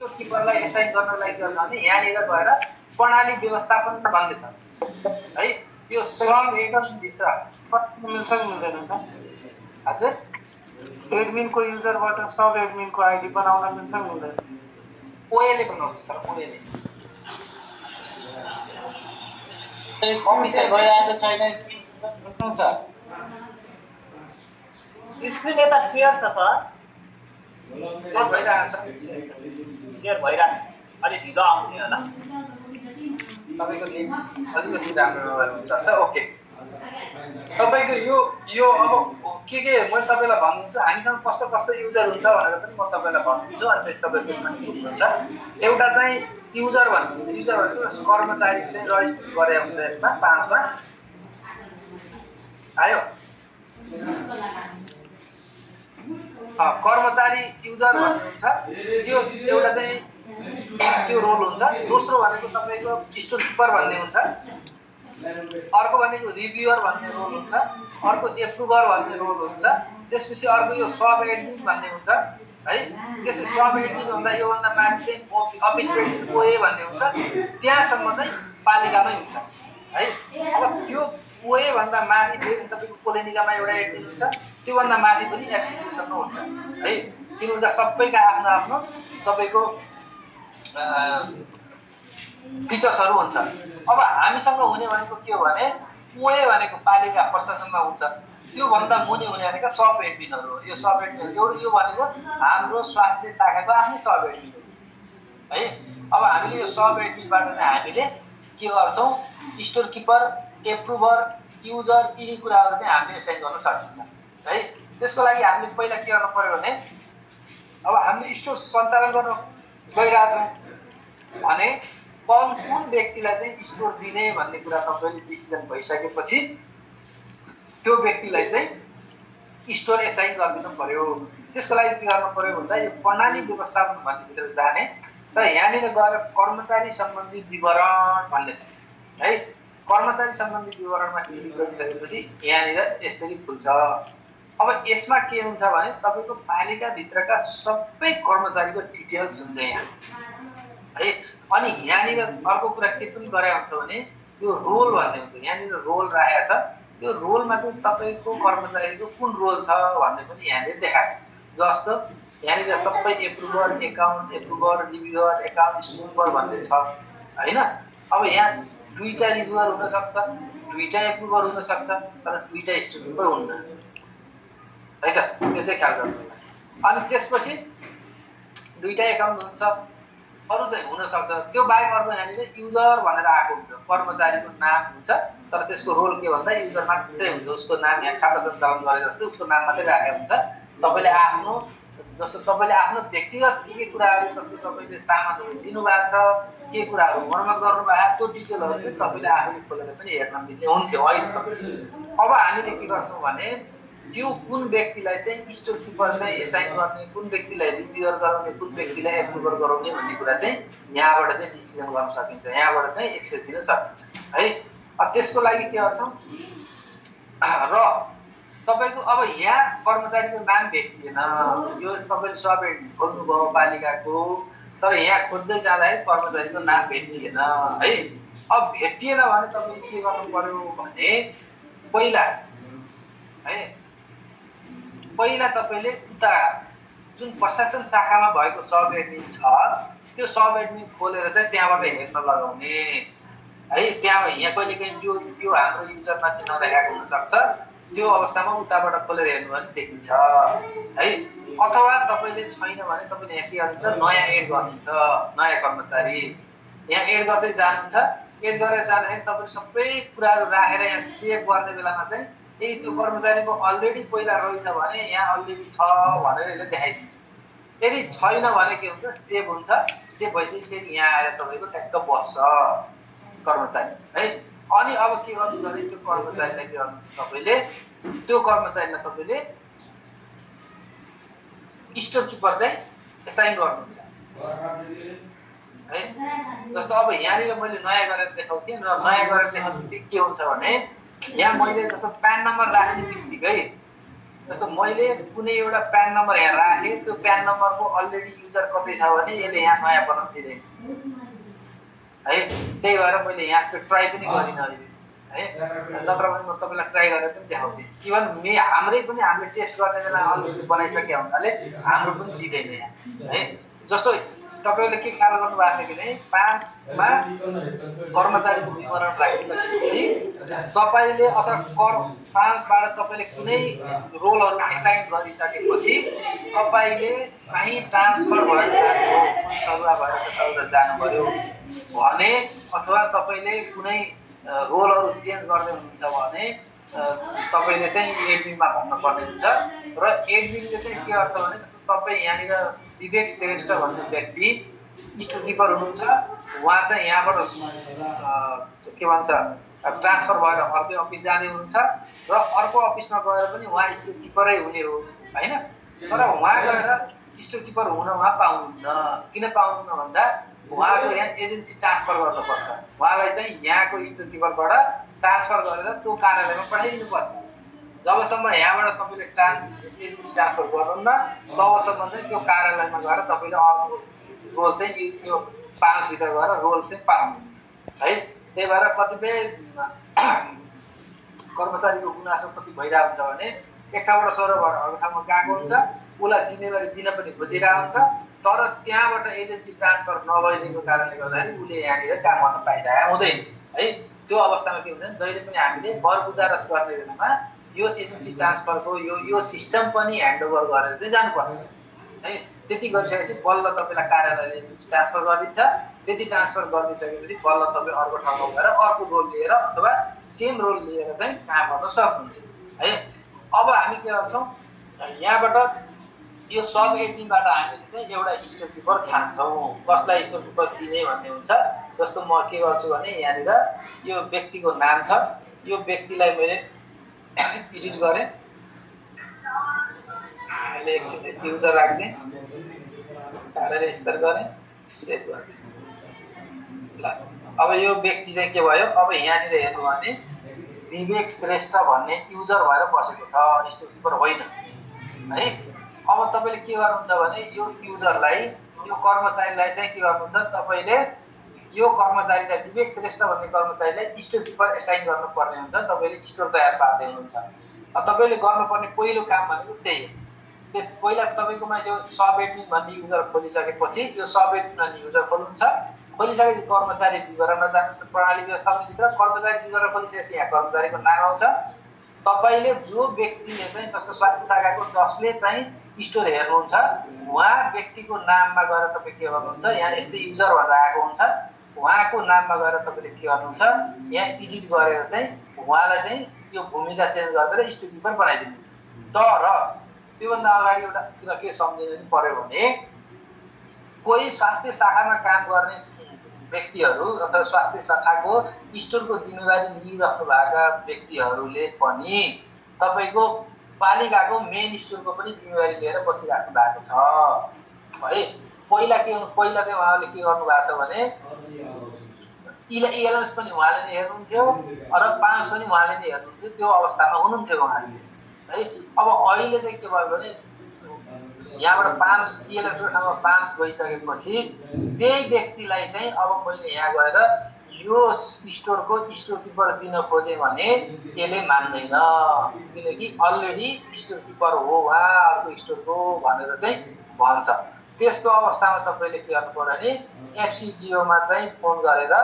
Store किपरलाई assign गर्नलाई के गर्छ भने यहाँनिर गएर प्रणाली व्यवस्थापन भन्ने छ है। त्यो सब एडमिनभित्र मिल्छ कि मिल्दैन सर? हजुर एडमिनको युजरबाट सब एडमिनको आइडी बनाउन मिल्छ कि मिल्दैन? ओएले बनाउँछ सर, ओएले अफिसर भइरहेको छैन सर। स्क्रिन यता सेयर छ सर, भइरहेको छ, सेयर भइरहेको छ, अलिक ढिलो आउने होला। तपाईँको लिङ्क अलिकति राम्रो हुन्छ। ओके, तपाईँको यो अब के मैले तपाईँलाई भनिदिन्छु हामीसँग कस्तो कस्तो युजर हुन्छ भनेर पनि म तपाईँलाई भनिदिन्छु। अनि त्यस तपाईँको यसमा के हुन्छ, एउटा चाहिँ युजर भन्ने हुन्छ। युजर भनेको कर्मचारी चाहिँ रजिस्टर गरेको हुन्छ। यसमा 5 मा आयो कर्मचारी युजर भन्ने हुन्छ। त्यो एउटा चाहिँ त्यो रोल हुन्छ। दोस्रो भनेको तपाईँको स्टोर किपर भन्ने हुन्छ। अर्को भनेको रिभ्युअर भन्ने रोल हुन्छ। अर्को एप्रुभर भन्ने रोल हुन्छ। त्यसपछि अर्को यो सब एडमिन भन्ने हुन्छ है। त्यसपछि सब एडमिन भन्दा योभन्दा माथि चाहिँ अफिस एडमिन ओए भन्ने हुन्छ। त्यहाँसम्म चाहिँ पालिकामै हुन्छ है। अब त्यो ओए भन्दा माथि फेरि तपाईँको कोलेनिकामा एउटा एडमिन हुन्छ। त्योभन्दा माथि पनि एफसिसीसँग हुन्छ है। तिनीहरूका सबैका आफ्नो आफ्नो तपाईँको फिचर्सहरू हुन्छ। अब हामीसँग हुने भनेको के हो भने ओए भनेको पालिका प्रशासनमा हुन्छ। त्योभन्दा मुनि हुने भनेको सब एडमिनहरू हो। यो सब एडमिन यो भनेको हाम्रो स्वास्थ्य शाखाको आफ्नै सब एडमिन हो है। अब हामीले यो सब एडमिनबाट चाहिँ हामीले के गर्छौँ, स्टोर किपर, एप्रुभर, युजर यी कुराहरू चाहिँ हामीले एसाइन गर्न सकिन्छ है। त्यसको लागि हामीले पहिला के गर्नु पर्यो भने अब हामीले स्टोर सञ्चालन गर्न गइरहेछौँ भने कुन व्यक्तिलाई चाहिँ स्टोर दिने भन्ने कुरा तपाईँले डिसिजन भइसकेपछि त्यो व्यक्तिलाई चाहिँ स्टोर एसाइन गरिदिनु पर्यो। त्यसको लागि के गर्नु पर्यो भन्दा यो प्रणाली व्यवस्थापन भन्ने भित्र जाने र यहाँनिर गएर कर्मचारी सम्बन्धी विवरण भन्ने छ है। कर्मचारी सम्बन्धी विवरणमा क्लिक गरिसकेपछि यहाँनिर यसरी खुल्छ। अब यसमा के हुन्छ भने तपाईँको पालिकाभित्रका सबै कर्मचारीको डिटेल्स हुन्छ यहाँ है। अनि यहाँनिर अर्को कुरा के पनि गरे हुन्छ भने यो रोल भन्ने हुन्छ। यहाँनिर रोल राखेको छ। यो रोलमा चाहिँ तपाईँको कर्मचारीको कुन रोल छ भन्ने पनि यहाँनिर देखाएको हुन्छ। जस्तो यहाँनिर सबै एप्रुभर, एकाउन्ट एप्रुभर, रिभ्युअर, एकाउन्ट स्टोर भन्ने छ होइन। अब यहाँ दुईटा रिभ्युअर हुनसक्छ, दुईटा एप्रुभर हुनसक्छ, तर दुईटा स्टोर किपर हुन्न है त। त्यो चाहिँ ख्याल गर्नु। अनि त्यसपछि दुईटा एकाउन्ट हुन्छ, अरू चाहिँ हुनसक्छ। त्यो बाहेक अर्को यहाँनिर युजर भनेर आएको हुन्छ। कर्मचारीको नाम हुन्छ तर त्यसको रोल के भन्दा युजर मात्रै हुन्छ। उसको नाम यहाँ खाता सञ्चालन गरे जस्तै उसको नाम मात्रै राखेको हुन्छ। तपाईँले आफ्नो जस्तो तपाईँले आफ्नो व्यक्तिगत के कुराहरू जस्तो तपाईँले सामानहरू लिनुभएको छ, के कुराहरू घरमा गर्नुभएको त्यो डिटेलहरू चाहिँ तपाईँले आफूले खोलेर पनि हेर्न मिल्ने हुन्थ्यो अहिलेसम्म। अब हामीले के गर्छौँ भने त्यो कुन व्यक्तिलाई चाहिँ स्टोर किपर चाहिँ एसाइन गर्ने, कुन व्यक्तिलाई रिभ्युअर गराउने, कुन व्यक्तिलाई एप्रुभर गराउने भन्ने कुरा चाहिँ यहाँबाट चाहिँ डिसिजन गर्न सकिन्छ। यहाँबाट चाहिँ एक्सेस दिन सकिन्छ है। त्यसको लागि के गर्छौँ र तपाईँको अब यहाँ कर्मचारीको नाम भेटिएन। यो तपाईँले सब एडमिन खोल्नुभयो पालिकाको, तर यहाँ खोज्दै जाँदाखेरि कर्मचारीको नाम भेटिएन है। अब भेटिएन भने तपाईँले के गर्नु पर्यो भने पहिला तपाईँले उता जुन प्रशासन शाखामा भएको सब एडमिन छ त्यो सब एडमिन खोलेर चाहिँ त्यहाँबाट हेर्न लगाउने है। त्यहाँ यहाँ कहिलेकाहीँ यो हाम्रो युजरमा चाहिँ नदेखाएको हुनसक्छ। त्यो अवस्थामा उताबाट खोलेर हेर्नु भने देखिन्छ है। अथवा तपाईँले छैन भने तपाईँले यहाँ के गर्नुहुन्छ, नयाँ एड गर्नुहुन्छ। नयाँ कर्मचारी यहाँ एड गर्दै जानुहुन्छ। एड गरेर जाँदाखेरि तपाईँले सबै कुराहरू राखेर यहाँ सेभ गर्ने बेलामा चाहिँ यही त्यो कर्मचारीको अलरेडी पहिला रहेछ भने यहाँ अलरेडी छ भनेर यसले देखाइदिन्छ। यदि छैन भने के हुन्छ, सेभ हुन्छ। सेभ भइसकेपछि फेरि यहाँ आएर तपाईँको ट्याक्क बस्छ कर्मचारी है। अनि अब के गर्नुहुन्छ भने त्यो कर्मचारीलाई के गर्नुहुन्छ, तपाईँले त्यो कर्मचारीलाई तपाईँले स्टोर किपर चाहिँ एसाइन गर्नुहुन्छ है। जस्तो अब यहाँनिर मैले नयाँ गरेर देखाउँथेँ र नयाँ गरेर देखाउँदा के हुन्छ भने यहाँ मैले जस्तो प्यान नम्बर राख्ने बित्तिकै जस्तो मैले कुनै एउटा प्यान नम्बर यहाँ राखेँ, त्यो प्यान नम्बरको अलरेडी युजर कपी छ भने यसले यहाँ नयाँ बनाउन दिँदैन है। त्यही भएर मैले यहाँ त्यो ट्राई पनि गरिनँ अहिले है, नत्र भने म तपाईँलाई ट्राई गरेर पनि देखाउँथेँ। इभन हाम्रै पनि हामीले टेस्ट गर्ने बेला अलरेडी बनाइसके हुनाले हाम्रो पनि दिँदैन यहाँ है। जस्तो तपाईँले के ख्याल गर्नु भएको छ भने 5मा कर्मचारीको विवरण राखिसकेपछि तपाईँले अथवा कर 5बाट तपाईँले कुनै रोलहरू एसाइन गरिसकेपछि तपाईँले कहीँ ट्रान्सफर भएर सरुवा भएर जानु पर्यो भने अथवा तपाईँले कुनै रोलहरू चेन्ज गर्दै हुनुहुन्छ भने तपाईँले चाहिँ एडमिनमा भन्नुपर्ने हुन्छ। र एडमिनले चाहिँ के गर्छ भने तपाईँ यहाँनिर विवेक श्रेष्ठ भन्ने व्यक्ति स्टोर किपर हुनुहुन्छ, उहाँ चाहिँ यहाँबाट के भन्छ ट्रान्सफर भएर अर्कै अफिस जाने हुनुहुन्छ र अर्को अफिसमा गएर पनि उहाँ स्टोर किपरै हुने हो होइन। तर उहाँ गएर स्टोर किपर हुन उहाँ पाउनुहुन्न। किन पाउनुहुन्न भन्दा उहाँको यहाँ एजेन्सी ट्रान्सफर गर्नुपर्छ, उहाँलाई चाहिँ यहाँको स्टोर किपरबाट ट्रान्सफर गरेर त्यो कार्यालयमा पठाइदिनुपर्छ। जबसम्म यहाँबाट तपाईँले एजेन्सी ट्रान्सफर गर्नुहुन्न तबसम्म चाहिँ त्यो कार्यालयमा गएर तपाईँले अर्को रोल चाहिँ त्यो 5 भित्र गएर रोल चाहिँ पाउनु है। त्यही भएर कतिपय कर्मचारीको गुनासो कति भइरहेको हुन्छ भने एक ठाउँबाट सरोबाट अर्को ठाउँमा गएको हुन्छ, उसलाई जिम्मेवारी दिन पनि खोजिरहेको हुन्छ, तर त्यहाँबाट एजेन्सी ट्रान्सफर नभइदिएको कारणले गर्दाखेरि उसले यहाँनिर काम गर्न पाइरहेको हुँदैन है। त्यो अवस्थामा के हुन्छ भने जहिले पनि हामीले बरगुजारत गर्ने बेलामा यो एजेन्सी ट्रान्सफरको यो सिस्टम पनि ह्यान्डओभर गरेर चाहिँ जानुपर्छ है। त्यति गरिसकेपछि बल्ल तपाईँलाई कार्यालयले एजेन्सी ट्रान्सफर गरिदिन्छ। त्यति ट्रान्सफर गरिदिइसकेपछि बल्ल तपाईँ अर्को ठाउँमा गएर अर्को रोल लिएर अथवा सेम रोल लिएर चाहिँ काम गर्न सक्नुहुन्छ है। अब हामी के गर्छौँ, यहाँबाट यो सब एडमिनबाट हामीले चाहिँ एउटा स्टोर किपर छान्छौँ। कसलाई स्टोर किपर दिने भन्ने हुन्छ। जस्तो म के गर्छु भने यहाँनिर यो व्यक्तिको नाम छ, यो व्यक्तिलाई मैले एडिट गरेँ, मैले एकछिन युजर राख्थेँ, कार्यालय स्तर गरेँ, सेभ गरेँ। ल अब यो व्यक्ति चाहिँ के भयो, अब यहाँनिर हेर्नु भने विवेक श्रेष्ठ भन्ने युजर भएर बसेको छ, स्टोर किपर होइन है। अब तपाईँले के गर्नुहुन्छ भने यो युजरलाई यो कर्मचारीलाई चाहिँ के गर्नुहुन्छ, तपाईँले यो कर्मचारीलाई विवेक श्रेष्ठ भन्ने कर्मचारीलाई स्टोर किपर एसाइन गर्नुपर्ने हुन्छ। तपाईँले स्टोर तयार पार्दै हुनुहुन्छ। तपाईँले गर्नुपर्ने पहिलो काम भनेको त्यही हो। पहिला तपाईँकोमा यो सब एडमिन भन्ने युजर खोलिसकेपछि यो सब एडमिन भन्ने युजर खोल्नुहुन्छ। खोलिसकेपछि कर्मचारी विवरणमा जानुहुन्छ, प्रणाली व्यवस्थापनभित्र कर्मचारी विवरण खोलिसकेपछि यहाँ कर्मचारीको नाम आउँछ। तपाईँले जो व्यक्तिले चाहिँ जस्तो स्वास्थ्य शाखाको जसले चाहिँ स्टोर हेर्नुहुन्छ उहाँ व्यक्तिको नाममा गएर तपाईँ के गर्नुहुन्छ, यहाँ यस्तै युजर भनेर आएको हुन्छ, उहाँको नाममा गएर तपाईँले के गर्नुहुन्छ, यहाँ एडिट गरेर चाहिँ उहाँलाई चाहिँ यो भूमिका चेन्ज गरेर स्टोर किपर बनाइदिनुहुन्छ। तर त्योभन्दा अगाडि एउटा किन के सम्झिनु पर्यो भने कोही स्वास्थ्य शाखामा काम गर्ने व्यक्तिहरू अथवा स्वास्थ्य शाखाको स्टोरको जिम्मेवारी लिइराख्नु भएका व्यक्तिहरूले पनि तपाईँको पालिकाको मेन स्टोरको पनि जिम्मेवारी लिएर बसिराख्नु भएको छ है। पहिला चाहिँ उहाँले के गर्नु भएको छ भने इएलएमएस पनि उहाँले नै हेर्नुहुन्थ्यो र 5 पनि उहाँले नै हेर्नुहुन्थ्यो। त्यो अवस्थामा हुनुहुन्थ्यो उहाँले है। अब अहिले चाहिँ के भयो भने यहाँबाट 5 इएलएमएसको ठाउँमा 5 गइसकेपछि त्यही व्यक्तिलाई चाहिँ अब मैले यहाँ गएर यो स्टोरको स्टोर किपर दिन खोजेँ भने त्यसले मान्दैन, किनकि अलरेडी स्टोर किपर हो उहाँ अर्को स्टोरको भनेर चाहिँ भन्छ। त्यस्तो अवस्थामा तपाईँले के गर्नु पर्यो भने एफसिजिओमा चाहिँ फोन गरेर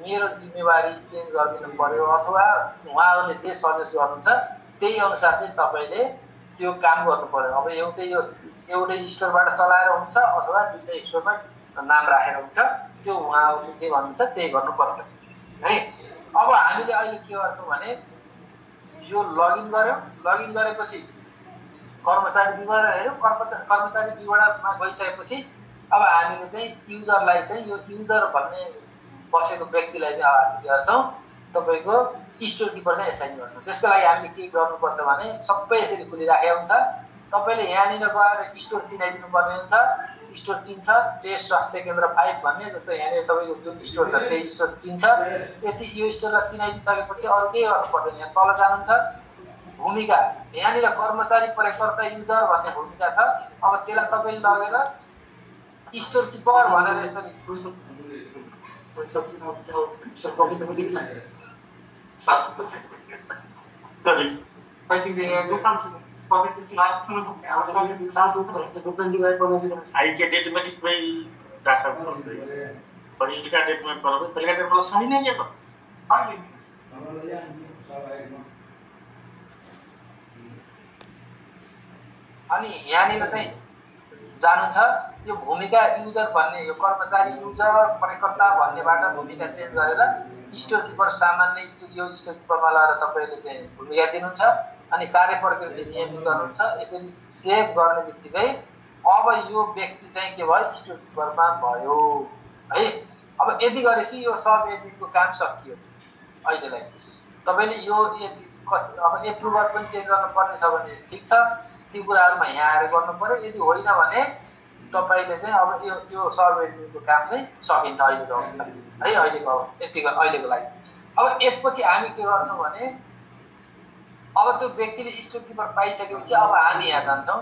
मेरो जिम्मेवारी चेन्ज गरिदिनु पर्यो अथवा उहाँहरूले जे सजेस्ट गर्नुहुन्छ त्यही अनुसार चाहिँ तपाईँले त्यो काम गर्नु पर्यो। अब एउटै स्टोरबाट चलाएर हुन्छ अथवा दुईटै स्टोरमा नाम राखेर हुन्छ, त्यो उहाँहरूले जे भन्नुहुन्छ त्यही गर्नुपर्छ है। अब हामीले अहिले के गर्छौँ भने यो लगइन गऱ्यौँ, लगइन गरेपछि कर्मचारी विवरण हेऱ्यौँ, कर्मचारी विवरणमा गइसकेपछि अब हामीले चाहिँ युजरलाई चाहिँ यो युजर भन्ने बसेको व्यक्तिलाई चाहिँ अब हामी गर्छौँ तपाईँको स्टोर किपर चाहिँ एसाइन गर्छौँ। त्यसको लागि हामीले के गर्नुपर्छ भने सबै यसरी खुलिराखेको हुन्छ। तपाईँले यहाँनिर गएर स्टोर चिनाइदिनु पर्ने हुन्छ। स्टोर चिन्छ, टेस्ट स्वास्थ्य केन्द्र 5 भन्ने, जस्तो यहाँनिर तपाईँको जुन स्टोर छ त्यही स्टोर चिन्छ। यति यो स्टोरलाई चिनाइदिसकेपछि अरू केही गर्नु पर्दैन, यहाँ तल जानुहुन्छ भूमिका यहाँनिर कर्मचारी प्रयोगकर्ता युजर भन्ने भूमिका छ। अब त्यसलाई तपाईँले लगेर स्टोर किपर भनेर यसरी आई के डेट में किस भाई रास्ता पहले का डेट में करो पहले का डेट में सही नहीं है तो अनि यहाँनिर चाहिँ जानुहुन्छ यो भूमिका युजर भन्ने यो कर्मचारी युजर प्रयोगकर्ता भन्नेबाट भूमिका चेन्ज गरेर स्टोर किपर सामान्य स्टुडियो स्टोर किपरमा लगाएर तपाईँले चाहिँ भूमिका दिनुहुन्छ अनि कार्य प्रकृति नियमित गर्नुहुन्छ। यसरी सेभ गर्ने बित्तिकै अब यो व्यक्ति चाहिँ के भयो स्टोर किपरमा भयो है। अब यति गरेपछि यो सब एडमिनको काम सकियो। अहिलेलाई तपाईँले यो अब एप्रुभर पनि चेन्ज गर्नुपर्ने छ भने ठिक छ, ती कुराहरूमा यहाँ आएर गर्नु पर्यो। यदि होइन भने तपाईँले चाहिँ अब यो सब एडमिनको काम चाहिँ सकिन्छ अहिलेको अवस्था है। अहिलेको लागि अब यसपछि हामी के गर्छौँ भने अब त्यो व्यक्तिले स्टोर किपर पाइसकेपछि अब हामी यहाँ जान्छौँ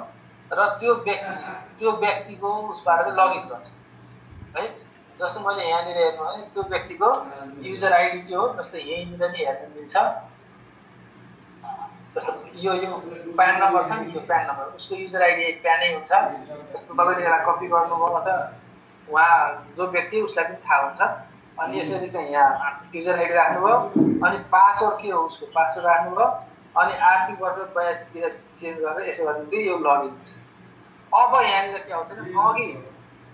र त्यो व्यक्तिको उसबाट चाहिँ लगइन गर्छौँ है। जस्तो मैले यहाँनिर हेर्नु भने त्यो व्यक्तिको युजर आइडी के हो, जस्तो यहीँनिर नि हेर्न मिल्छ। जस्तो यो प्यान नम्बर छ नि, यो प्यान नम्बर उसको युजर आइडी प्यानै हुन्छ। जस्तो तपाईँले यसलाई कपी गर्नुभयो अथवा उहाँ जो व्यक्ति उसलाई पनि थाहा हुन्छ। अनि यसरी चाहिँ यहाँ युजर आइडी राख्नुभयो अनि पासवर्ड के हो उसको पासवर्ड राख्नुभयो अनि आर्थिक वर्ष 82 चेन्ज गरेर यसो गर्ने यो लगइन हुन्छ। अब यहाँनिर के आउँछ भने अघि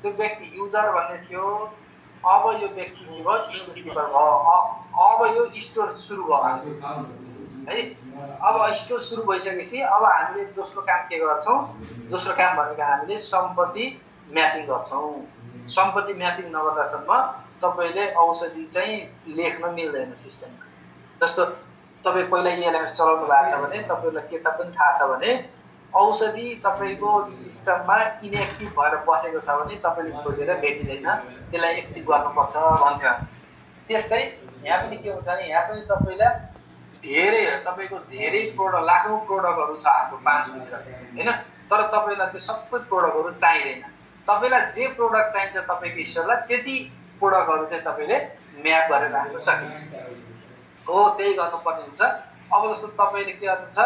त्यो व्यक्ति युजर भन्ने थियो, अब यो व्यक्ति के भयो स्टोर किपर भयो। अब यो स्टोर सुरु भयो है। अब स्टोर सुरु भइसकेपछि अब हामीले दोस्रो काम के गर्छौँ, दोस्रो काम भनेको हामीले सम्पत्ति म्यापिङ गर्छौँ। सम्पत्ति म्यापिङ नगर्दासम्म तपाईँले औषधि चाहिँ लेख्न मिल्दैन सिस्टममा। जस्तो तपाईँ पहिला ELMS चलाउनु भएको छ भने तपाईँलाई के पनि थाहा छ भने औषधि तपाईँको सिस्टममा इनएक्टिभ भएर बसेको छ भने तपाईँले खोजेर भेटिँदैन, त्यसलाई एक्टिभ गर्नुपर्छ भन्थ्यो। त्यस्तै यहाँ पनि के हुन्छ भने यहाँ पनि तपाईँलाई तपाईँको धेरै प्रोडक्ट लाखौँ प्रोडक्टहरू छ हाम्रो 5 मिटर होइन, तर तपाईँलाई त्यो सबै प्रोडक्टहरू चाहिँदैन। तपाईँलाई जे प्रोडक्ट चाहिन्छ तपाईँको स्टोरलाई त्यति प्रोडक्टहरू चाहिँ तपाईँले म्याप गरेर राख्न सकिन्छ हो। त्यही गर्नुपर्ने हुन्छ। अब जस्तो तपाईँले के गर्नुहुन्छ,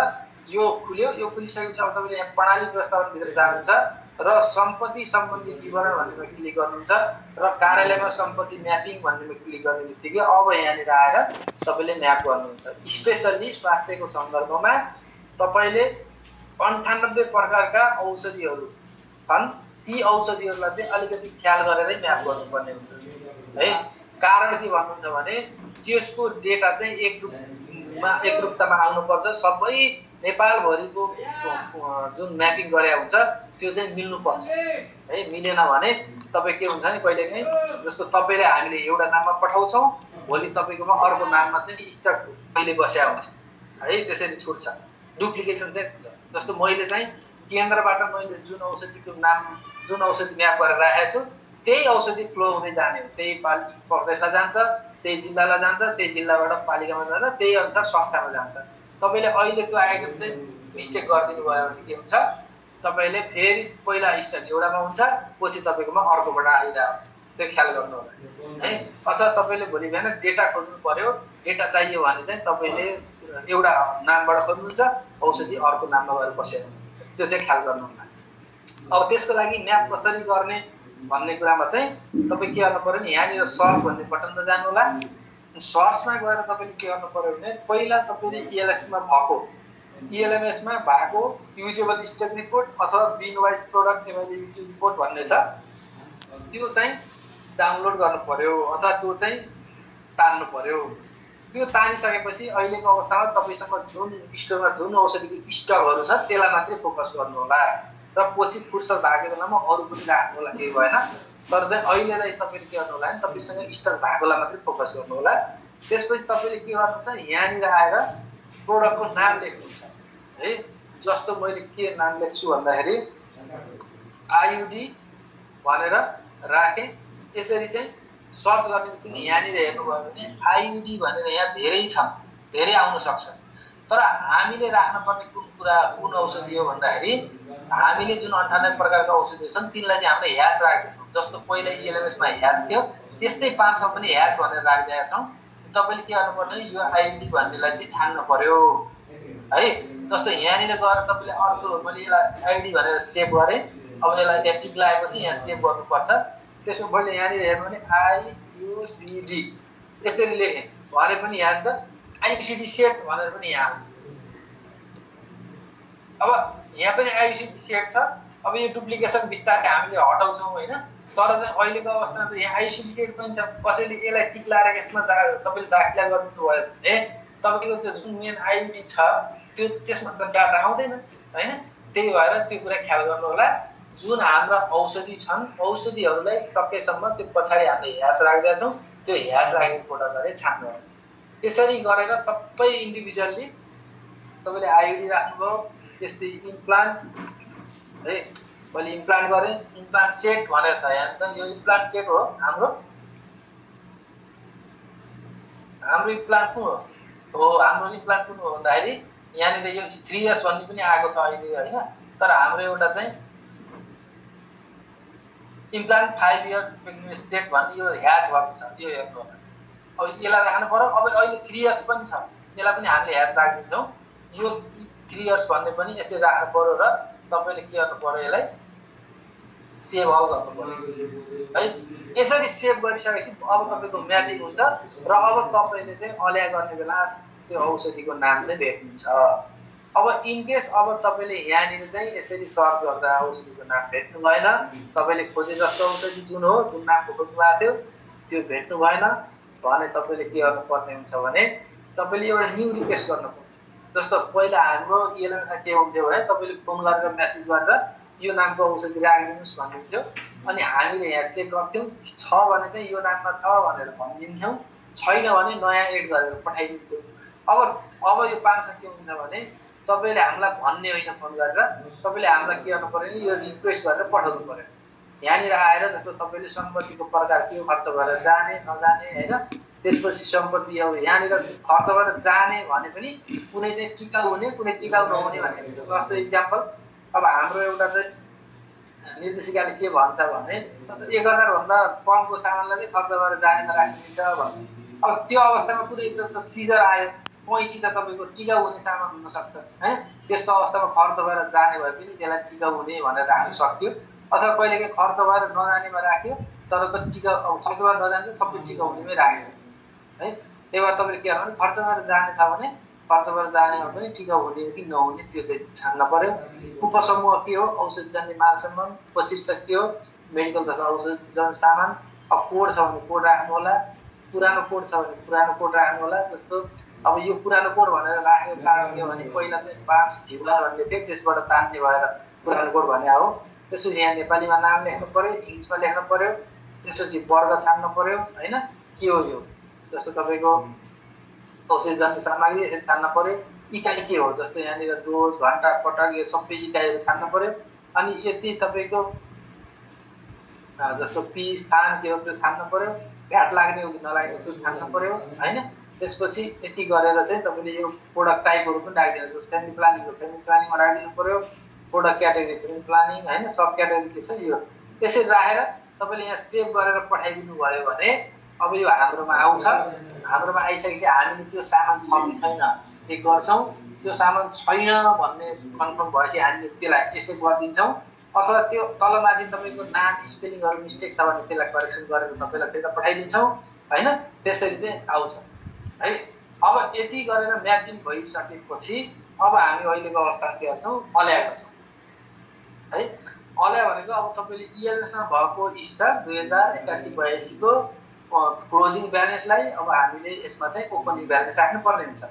यो खुल्यो, यो खुलिसकेपछि अब तपाईँले यहाँ प्रणाली व्यवस्थापनभित्र जानुहुन्छ र सम्पत्ति सम्बन्धी विवरण भन्नेमा क्लिक गर्नुहुन्छ र कार्यालयमा सम्पत्ति म्यापिङ भन्नेमा क्लिक गर्ने बित्तिकै अब यहाँनिर आएर तपाईँले म्याप गर्नुहुन्छ। स्पेसल्ली स्वास्थ्यको सन्दर्भमा तपाईँले 98 प्रकारका औषधिहरू छन्, ती औषधिहरूलाई चाहिँ अलिकति ख्याल गरेरै म्याप गर्नुपर्ने हुन्छ है। कारण के भन्नुहुन्छ भने त्यसको डेटा चाहिँ एकरूपतामा आउनुपर्छ। सबै नेपालभरिको जुन म्यापिङ गरे हुन्छ त्यो चाहिँ मिल्नुपर्छ है। मिलेन भने तपाईँ के हुन्छ भने कहिलेकाहीँ जस्तो तपाईँले हामीले एउटा नाममा पठाउँछौँ, भोलि तपाईँकोमा अर्को नाममा चाहिँ स्टक कहिले बस्या हुन्छ है, त्यसरी छुट्छ, डुप्लिकेसन चाहिँ हुन्छ। जस्तो मैले चाहिँ केन्द्रबाट मैले जुन औषधिको नाम जुन औषधि म्याप गरेर राखेको छु त्यही औषधि फ्लो हुँदै जाने हो, त्यही प्रदेशलाई जान्छ, त्यही जिल्लालाई जान्छ, त्यही जिल्लाबाट पालिकामा जान्छ, त्यही अनुसार संस्थामा जान्छ। तपाईँले अहिले त्यो आइटम चाहिँ मिस्टेक गरिदिनु भयो भने के हुन्छ, तपाईँले फेरि पहिला स्टक एउटामा हुन्छ, पछि तपाईँकोमा अर्कोबाट आइरहेको हुन्छ, त्यो ख्याल गर्नु होला है। अथवा तपाईँले भोलि बिहान डेटा खोज्नु पर्यो, डेटा चाहियो भने चाहिँ तपाईँले एउटा नामबाट खोज्नुहुन्छ, औषधि अर्को नाममा गएर बसेको हुन्छ, त्यो चाहिँ ख्याल गर्नु होला। अब त्यसको लागि म्याप कसरी गर्ने भन्ने कुरामा चाहिँ तपाईँ के गर्नु पर्यो भने यहाँनिर सर्च भन्ने बटनमा जानु होला। सर्चमा गएर तपाईँले के गर्नु पर्यो भने पहिला तपाईँले ELMSमा भएको युजेबल स्टक रिपोर्ट अथवा बिन वाइज प्रोडक्ट एभाइलेबिलिटी रिपोर्ट भन्ने छ, त्यो चाहिँ डाउनलोड गर्नु पर्यो अथवा त्यो चाहिँ तान्नु पर्यो। त्यो तानिसकेपछि अहिलेको अवस्थामा तपाईँसँग जुन स्टोरमा जुन औषधिको स्टकहरू छ त्यसलाई मात्रै फोकस गर्नु होला र पछि फुर्सद भएको बेलामा अरू पनि राख्नु होला, केही भएन। तर चाहिँ अहिलेलाई तपाईँले के गर्नु होला भने तपाईँसँग स्टक भएकोलाई मात्रै फोकस गर्नु होला। त्यसपछि तपाईँले के गर्नुहुन्छ, यहाँनिर आएर प्रोडक्टको नाम लेख्नुहुन्छ है। जस्तो मैले के नाम लेख्छु भन्दाखेरि आयुडी भनेर राखेँ। यसरी चाहिँ सर्च गर्ने बित्तिकै यहाँनिर हेर्नुभयो भने आयुडी भनेर यहाँ धेरै छन्, धेरै आउन सक्छ। तर हामीले राख्नुपर्ने कुन औषधि हो भन्दाखेरि हामीले जुन 98 प्रकारका औषधि छन् तिनलाई चाहिँ हामीले ह्यास राख्दैछौँ। जस्तो पहिला इएलएमएसमा ह्यास थियो त्यस्तै 500 पनि ह्यास भनेर राखिदिएका छौँ। तपाईँले के गर्नुपर्ने यो आइडी भन्नेलाई चाहिँ छान्न पर्यो है। जस्तो यहाँनिर गएर तपाईँले अर्को मैले यसलाई आइडी भनेर सेभ गरेँ। अब यसलाई त्यहाँ टिक लगाएपछि यहाँ सेभ गर्नुपर्छ। त्यसो मैले यहाँनिर हेर्नु भने आइयुसिडी यसरी लेखेँ भने पनि यहाँनिर आइयुसिडी सेट भनेर पनि यहाँ आउँछ। अब यहाँ पनि आइयुसिडी सेट छ। अब यो डुप्लिकेसन बिस्तारै हामीले हटाउँछौँ होइन। तर चाहिँ अहिलेको अवस्थामा त यहाँ आइयुसिडी सेट पनि छ। कसैले यसलाई टिक लगाएर यसमा तपाईँले दाखिला गर्नुभयो भने तपाईँको त्यो जुन मेन आइडी छ त्यो त्यसमा त डाटा आउँदैन होइन। त्यही भएर त्यो कुरा ख्याल गर्नु होला। जुन हाम्रा औषधि छन् औषधिहरूलाई सकेसम्म त्यो पछाडि हामीले ह्यास राख्दै छौँ। त्यो ह्यास राखेको प्रोडक्टहरू छान्नु होला। त्यसरी गरेर सबै इन्डिभिजुअल्ली तपाईँले आइडी राख्नुभयो। त्यस्तै इम्प्लान्ट है मैले इम्प्लान्ट गरेँ। इम्प्लान्ट सेट भनेर छ यहाँ त यो इम्प्लान्ट सेट हो। हाम्रो इम्प्लान्ट कुन हो हाम्रो इम्प्लान्ट कुन हो भन्दाखेरि यहाँनिर यो 3 इयर्स भन्ने पनि आएको छ अहिले होइन। तर हाम्रो एउटा चाहिँ इम्प्लान्ट 5 इयर सेट भन्ने यो ह्याच भएको छ। यो हेर्नु होला। अब यसलाई राख्नु पर्यो। अब अहिले 3 इयर्स पनि छ यसलाई पनि हामीले ह्याच राखिदिन्छौँ। यो 3 इयर्स भन्ने पनि यसरी राख्नु पर्यो र तपाईँले के गर्नु पर्यो यसलाई सेभ अल गर्नु पर्यो है। यसरी सेभ गरिसकेपछि अब तपाईँको म्यापिङ हुन्छ र अब तपाईँले चाहिँ अल्या गर्ने बेला त्यो औषधिको नाम चाहिँ भेट्नुहुन्छ। अब इनकेस अब तपाईँले यहाँनिर चाहिँ यसरी सर्च गर्दा औषधिको नाम भेट्नु भएन तपाईँले खोजे जस्तो औषधि जुन हो जुन नामको खोज्नु भएको थियो त्यो भेट्नु भएन भने तपाईँले के गर्नुपर्ने हुन्छ भने तपाईँले एउटा न्यू रिक्वेस्ट गर्नुपर्छ। जस्तो पहिला हाम्रो इएलएमएसमा के हुन्थ्यो भने तपाईँले फोन गरेर मेसेज गरेर यो नामको औषधि राखिदिनुहोस् भन्नुहुन्थ्यो। अनि हामीले यहाँ चेक गर्थ्यौँ छ भने चाहिँ यो नाममा छ भनेर भनिदिन्थ्यौँ। छैन भने नयाँ एड गरेर पठाइदिन्थ्यौँ। अब यो 500 के हुन्छ भने तपाईँले हामीलाई भन्ने होइन फोन गरेर तपाईँले हामीलाई के गर्नु पर्यो भने यो रिक्वेस्ट गरेर पठाउनु पर्यो। यहाँनिर आएर जस्तो तपाईँले सम्पत्तिको प्रकार के हो खर्च गरेर जाने नजाने होइन। त्यसपछि सम्पत्ति अब यहाँनिर खर्च गरेर जाने भने पनि कुनै चाहिँ टिकाउ हुने कुनै टिकाउ नहुने भन्ने हुन्छ। जस्तो इक्जाम्पल अब हाम्रो एउटा चाहिँ निर्देशिकाले के भन्छ भने 1000 भन्दा कमको सामानलाई खर्च गरेर जानेमा राखिदिन्छ भन्छ। अब त्यो अवस्थामा कुनै जस्तो सिजर आयो पैँची त तपाईँको टिकाउ हुने सामान हुनसक्छ है। त्यस्तो अवस्थामा खर्च भएर जाने भए पनि त्यसलाई टिकाउ हुने भनेर राख्न सक्यो। अथवा कहिलेकाहीँ खर्च भएर नजानेमा राख्यो तर त टिकाउ खर्च भएर नजाने सबै टिकाउ हुनेमै राखेको छ है। त्यही भएर तपाईँले के गर्नु भने खर्च भएर जाने छ भने खर्च भएर जानेमा पनि टिकाउ हुने कि नहुने त्यो चाहिँ छान्न पर्यो। उपसमूह के हो औषधिजन्य माल सम्मान। उपशीर्षक के हो मेडिकल तथा औषधिजन्य सामान। अब कोड छ भने कोड राख्नु होला। पुरानो कोड छ भने पुरानो कोड राख्नु होला। जस्तो अब यो पुरानो कोड भनेर राखेको कारण के हो भने पहिला चाहिँ 5 भिउला भन्ने थियो त्यसबाट तान्ने भएर पुरानो कोड भने हो। त्यसपछि यहाँ नेपालीमा नाम लेख्नु पर्यो इङ्ग्लिसमा लेख्नु पर्यो। त्यसपछि वर्ग छान्नु पर्यो होइन के हो यो। जस्तो तपाईँको औषधिजन्य सामग्री यसरी छान्न पर्यो। इकाइ के हो जस्तो यहाँनिर डोज घन्टा पटक यो सबै इकाइहरू छान्न पर्यो। अनि यति तपाईँको जस्तो पी स्थान के हो त्यो छान्न पर्यो। भ्याट लाग्ने हो कि नलाग्ने त्यो छान्न पर्यो होइन। त्यसपछि यति गरेर चाहिँ तपाईँले यो प्रोडक्ट टाइपहरू पनि राखिदिनु। जस्तो फ्यामिली प्लानिङमा राखिदिनु पर्यो। प्रोडक्ट क्याटेगोरी फ्यामिली प्लानिङ होइन सब क्याटेगोरी के छ यो त्यसरी राखेर तपाईँले यहाँ सेभ गरेर पठाइदिनु भयो भने अब यो हाम्रोमा आउँछ। हाम्रोमा आइसकेपछि हामीले त्यो सामान छ कि छैन चेक गर्छौँ। त्यो सामान छैन भन्ने कन्फर्म भएपछि हामीले त्यसलाई एक्सेप्ट गरिदिन्छौँ। अथवा त्यो तलमाथि तपाईँको नाम स्पेलिङहरू मिस्टेक छ भने त्यसलाई करेक्सन गरेर तपाईँलाई फेरि पठाइदिन्छौँ होइन। त्यसरी चाहिँ आउँछ है। अब यति गरेर म्यापिङ भइसकेपछि अब हामी अहिलेको अवस्थामा के गर्छौँ अल्याएको छौँ है। अल्या भनेको अब तपाईँले इएलएमएसमा भएको स्टक 2081-82 को क्लोजिङ ब्यालेन्सलाई अब हामीले यसमा चाहिँ ओपनिङ ब्यालेन्स राख्नुपर्ने हुन्छ।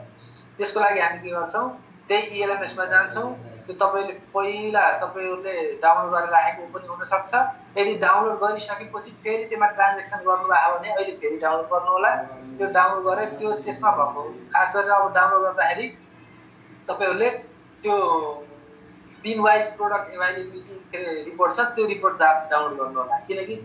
त्यसको लागि हामी के गर्छौँ त्यही इएलएमएसमा जान्छौँ। त्यो तपाईँले पहिला तपाईँहरूले डाउनलोड गरेर राखेको पनि हुनसक्छ। यदि डाउनलोड गरिसकेपछि फेरि त्यसमा ट्रान्जेक्सन गर्नुभयो भने अहिले फेरि डाउनलोड गर्नु होला। त्यो डाउनलोड गरेर त्यो त्यसमा भएको खास गरेर अब डाउनलोड गर्दाखेरि तपाईँहरूले त्यो बिन वाइज प्रोडक्ट एभाइलेबिलिटी रिपोर्ट छ त्यो रिपोर्ट डाउनलोड गर्नु होला। किनकि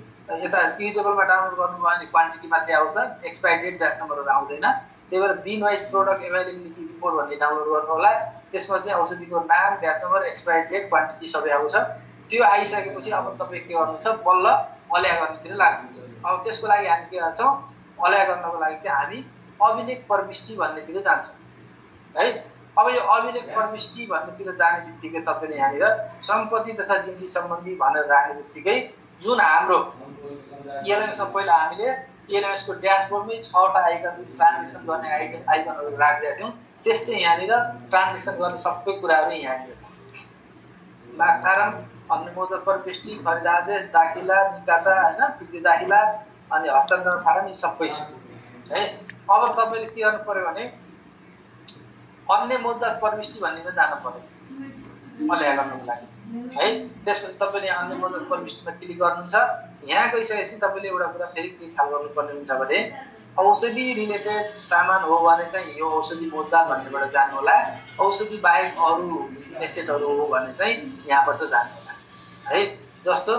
यता युजेबलमा डाउनलोड गर्नुभयो भने क्वान्टिटी मात्रै आउँछ एक्सपायरी डेट ब्याच नम्बरहरू आउँदैन। त्यही भएर bin wise product availability report भन्ने डाउनलोड गर्नु होला। त्यसमा चाहिँ औषधिको नाम, batch number, expiry date, quantity सबै आउँछ। त्यो आइसकेपछि अब तपाईँ के गर्नुहुन्छ, बल्ल अल्या गर्नेतिर लाग्नुहुन्छ। अब त्यसको लागि हामी के गर्छौँ, अल्या गर्नको लागि चाहिँ हामी अभिलेख प्रविष्टि भन्नेतिर जान्छौँ है। अब यो अभिलेख प्रविष्टि भन्नेतिर जाने बित्तिकै तपाईँले यहाँनिर सम्पत्ति तथा जिन्सी सम्बन्धी भनेर राख्ने बित्तिकै जुन हाम्रो एलएमएसमा पहिला हामीले एलएमएसको ड्यासबोर्डमै 6वटा आइकन ट्रान्जेक्सन गर्ने आइकनहरू राखिदिएका थियौँ। त्यस्तै यहाँनिर ट्रान्जेक्सन गर्ने सबै कुराहरू यहाँनिर छ। फारम, अन्य मौजत प्रविष्टि, खरिद आदेश, दाखिला, निकासा होइन, बिक्री दाखिला अनि हस्तान्तरण फारम यी सबै छ है। अब तपाईँले के गर्नु पर्यो भने अन्य मौजत प्रविष्टि भन्नेमा जानु पर्यो अल्या गर्नुको लागि है। त्यसपछि तपाईँले अन्य मौजत प्रविष्टिमा क्लिक गर्नुहुन्छ। यहाँ गइसकेपछि तपाईँले एउटा कुरा फेरि के ख्याल गर्नुपर्ने हुन्छ भने औषधि रिलेटेड सामान हो भने चाहिँ यो औषधि मुद्दा भन्नेबाट जानु होला। औषधि बाहेक अरू एसेटहरू हो भने चाहिँ यहाँबाट जानु होला है। जस्तो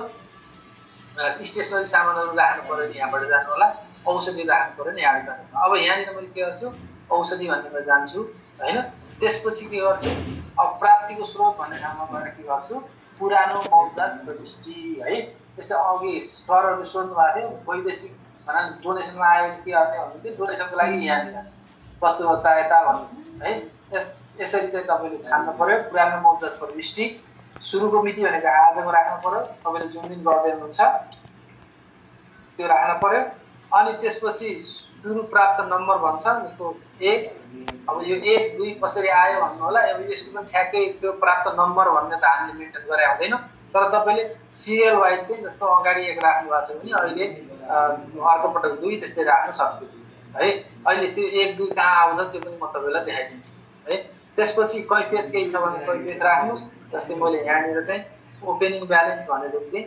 स्टेसनरी सामानहरू राख्नु पर्यो भने यहाँबाट जानु होला, औषधि राख्नु पर्यो भने यहाँबाट जानु होला। अब यहाँनिर मैले के गर्छु, औषधि भन्नेमा जान्छु होइन। त्यसपछि के गर्छु, अब प्राप्तिको स्रोत भन्ने ठाउँमा गएर के गर्छु, पुरानो मौजत प्रविष्टि है। त्यस्तै अघि सरहरूले सोध्नु भएको थियो वैदेशिक भनौँ डोनेसनमा आयो भने के गर्ने भन्नु थियो, डोनेसनको लागि यहाँनिर वस्तुगत सहायता भन्नु है। यसरी चाहिँ तपाईँले छान्नु पर्यो। पुरानो मौजत प्रविष्टि सुरुको मिति भनेको आजको राख्नु पर्यो, तपाईँले जुन दिन गर्दै हुनुहुन्छ त्यो राख्नु पर्यो। अनि त्यसपछि सुरु प्राप्त नम्बर भन्छ, जस्तो 1। अब यो 1, 2 कसरी आयो भन्नु होला। अब यसको पनि ठ्याक्कै त्यो प्राप्त नम्बर भन्ने त हामीले मेन्टेन गरे हुँदैन, तर तपाईँले सिरियल वाइज चाहिँ जस्तो अगाडि 1 राख्नु भएको छ भने अहिले अर्को पटक 2 त्यस्तै राख्न सक्छु है। अहिले त्यो 1, 2 कहाँ आउँछ त्यो पनि म तपाईँलाई देखाइदिन्छु है। त्यसपछि कैफियत केही छ भने कैफियत राख्नुहोस्। जस्तै मैले यहाँनिर चाहिँ ओपनिङ ब्यालेन्स भनेर दिएँ।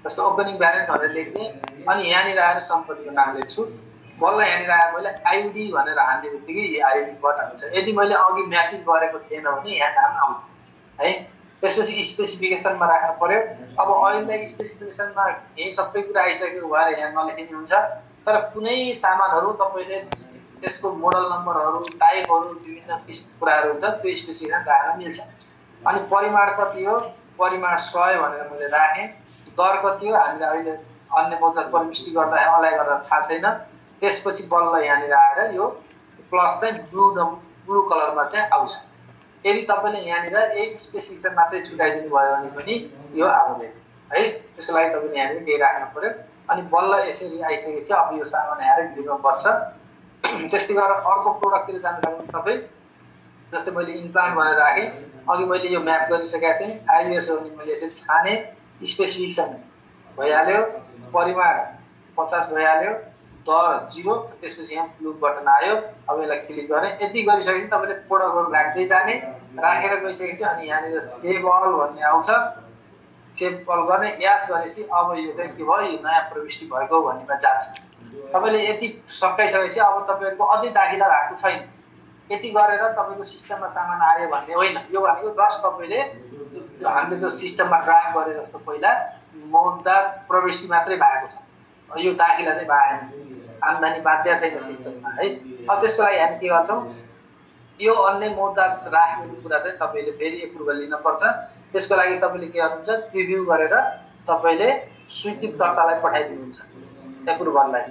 जस्तो ओपनिङ ब्यालेन्स भनेर लेख्ने अनि यहाँनिर आएर सम्पत्तिको नाम लेख्छु। बल्ल यहाँनिर आएर मैले आइडी भनेर हाल्ने बित्तिकै यो आइडी बटन हुन्छ। यदि मैले अघि म्यापिङ गरेको थिएन भने यहाँ नाम आउँछ है। त्यसपछि स्पेसिफिकेसनमा राख्नु पर्यो। अब अहिले स्पेसिफिकेसनमा यही सबै कुरा आइसक्यो भएर यहाँ नलेखिने हुन्छ, तर कुनै सामानहरू तपाईँले त्यसको मोडल नम्बरहरू, टाइपहरू, विभिन्न किसिमको कुराहरू हुन्छ त्यो स्पेसिफिकेसन राख्न मिल्छ। अनि परिमाण कति हो, परिमाण 100 भनेर मैले राखेँ। दर कति हो, हामीले अहिले अन्य मौजत प्रविष्टि गर्दा अलाइ गर्दा थाहा छैन। त्यसपछि बल्ल यहाँनिर आएर यो प्लस चाहिँ ब्लू कलरमा चाहिँ आउँछ। यदि तपाईँले यहाँनिर एक स्पेसिफिकेसन मात्रै छुट्याइदिनु भयो भने पनि यो आउँदैन है। त्यसको लागि तपाईँले यहाँनिर केही राख्नु पर्यो। अनि बल्ल यसरी आइसकेपछि अब यो सामान आएर ग्रिडमा बस्छ। त्यस्तै गरेर अर्को प्रोडक्टतिर जानु सक्नुहुन्छ तपाईँ। जस्तै मैले इम्प्लान्ट भनेर राखेँ, अघि मैले यो म्याप गरिसकेको थिएँ। 5 इयर्स हो भने मैले यसरी छाने, स्पेसिफिकेसन भइहाल्यो, परिमाण 50 भइहाल्यो, दर 0। त्यसपछि यहाँ ब्लू बटन आयो। अब यसलाई क्लिक गरेँ। यति गरिसकेपछि तपाईँले प्रोडक्टहरू राख्दै जाने। राखेर गइसकेपछि अनि यहाँनिर सेभ अल भन्ने आउँछ। सेभ अल गर्ने, यास गरेपछि अब यो चाहिँ के भयो, यो नयाँ प्रविष्टि भएको भन्नेमा जान्छ। तपाईँले यति सकाइसकेपछि अब तपाईँहरूको अझै दाखिला भएको छैन, यति गरेर तपाईँको सिस्टममा सामान आयो भन्ने होइन। यो भनेको जस्ट तपाईँले हामीले त्यो सिस्टममा ड्राफ्ट गरे जस्तो पहिला मौजत प्रविष्टि मात्रै भएको छ, यो दाखिला चाहिँ भएन, आम्दानी बाध्य छैन सिस्टममा है। अब त्यसको लागि हामी के गर्छौँ, यो अन्य मौजत राख्ने कुरा चाहिँ तपाईँले फेरि एप्रुभल लिनुपर्छ। त्यसको लागि तपाईँले के गर्नुहुन्छ, प्रिभ्यू गरेर तपाईँले स्वीकृतकर्तालाई पठाइदिनुहुन्छ एप्रुभललाई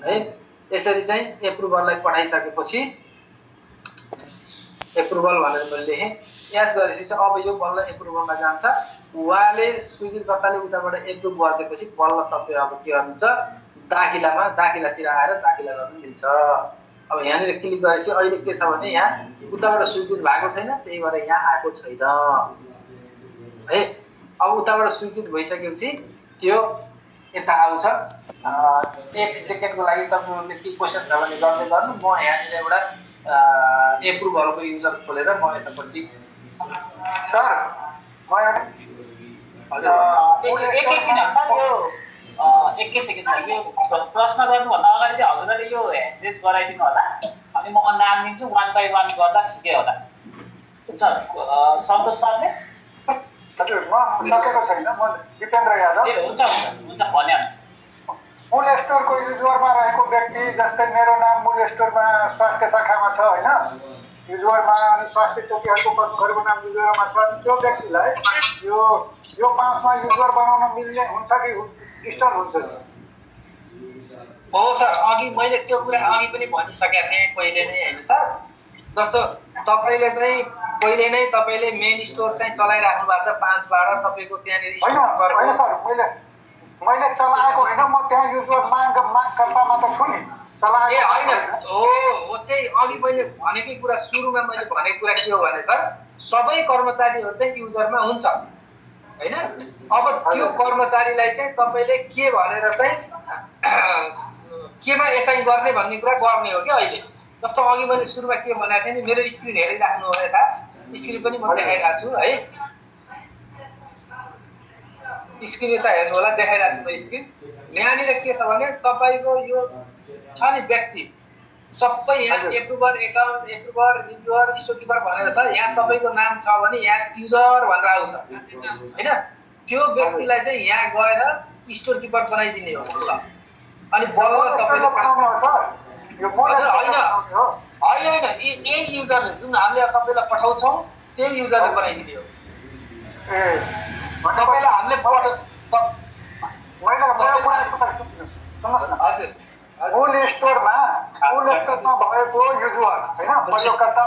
है। यसरी चाहिँ एप्रुभललाई पठाइसकेपछि एप्रुभल भनेर मैले लेखेँ, यास गरेपछि चाहिँ अब यो बल्ल एप्रुभलमा जान्छ। उहाँले स्वीकृतकर्ताले उताबाट एप्रुभ गरिदिएपछि बल्ल तपाईँ अब के गर्नुहुन्छ, दाखिलातिर आएर दाखिला गर्नु मिल्छ। अब यहाँनिर क्लिक गरेपछि अहिले के छ भने यहाँ उताबाट स्वीकृत भएको छैन, त्यही भएर यहाँ आएको छैन है। अब उताबाट स्वीकृत भइसकेपछि त्यो यता आउँछ। 1 सेकेन्डको लागि तपाईँहरूले के क्वेसन छ भने गर्दै गर्नु। म यहाँनिर एउटा एप्रुभलको युजर खोलेर म यतापट्टि सर म एकैछिन सर यो 1 सेकेन्ड सर, यो प्रश्न गर्नुभन्दा अगाडि चाहिँ हजुरले यो ह्यान्ड गराइदिनु होला। अनि म नाम दिन्छु, 1 बाई 1 गर्दा ठिकै होला। हुन्छ सन्तोष सरले? हजुर म सकेको छैन, म जितेन्द्र यादव। ए हुन्छ हुन्छ हुन्छ भनिहाल्नु। मूल स्टोरको युजरमा रहेको व्यक्ति, जस्तै मेरो नाम मूल स्टोरमा स्वास्थ्य शाखामा छ होइन, युजरमा अनि स्वास्थ्य चौकीहरूको पसलहरूको नाम युजरमा छ, त्यो व्यक्तिलाई यो 5 मा युजर बनाउन मिल्ने हुन्छ कि डिस्टर्ब हुन्छ? हो सर, अघि मैले त्यो कुरा अघि पनि भनिसकेको थिएँ पहिले नै होइन सर। जस्तो तपाईँले चाहिँ पहिले नै तपाईँले मेन स्टोर चाहिँ चलाइराख्नु भएको छ 5 बाट, तपाईँको त्यहाँनिर होइन सर, मैले चलाएको होइन, म त्यहाँ युजर मागकर्तामा त छु नि, चलाएको होइन हो त्यही अघि मैले भनेकै कुरा, सुरुमा मैले भनेको कुरा के हो भने सर, सबै कर्मचारीहरू चाहिँ युजरमा हुन्छ होइन। अब त्यो कर्मचारीलाई चाहिँ तपाईँले के भनेर चाहिँ केमा एसाइन गर्ने भन्ने कुरा गर्ने हो कि अहिले। जस्तो अघि मैले सुरुमा के भनेको थिएँ नि, मेरो स्क्रिन हेरिराख्नु हो, यता स्क्रिन पनि म देखाइरहेको छु है, स्क्रिन यता हेर्नु होला, देखाइरहेको छु म स्क्रिन। यहाँनिर के छ भने तपाईँको यो छ नि व्यक्ति सबै यहाँ एप्रुभर, एकाउन्ट, एप्रुभर, रिभ्युअर, स्टोरकिपर भनेर छ। यहाँ तपाईँको नाम छ भने यहाँ युजर भनेर आउँछ होइन। त्यो व्यक्तिलाई चाहिँ यहाँ गएर स्टोरकिपर बनाइदिने हो ल। अनि बल्ल तपाईँले होइन यही युजरले जुन हामीले तपाईँलाई पठाउँछौँ त्यही युजरले बनाइदिने हो। तपाईँलाई हामीले हजुर मूल स्टोरमा भएको युजर होइन, प्रयोगकर्ता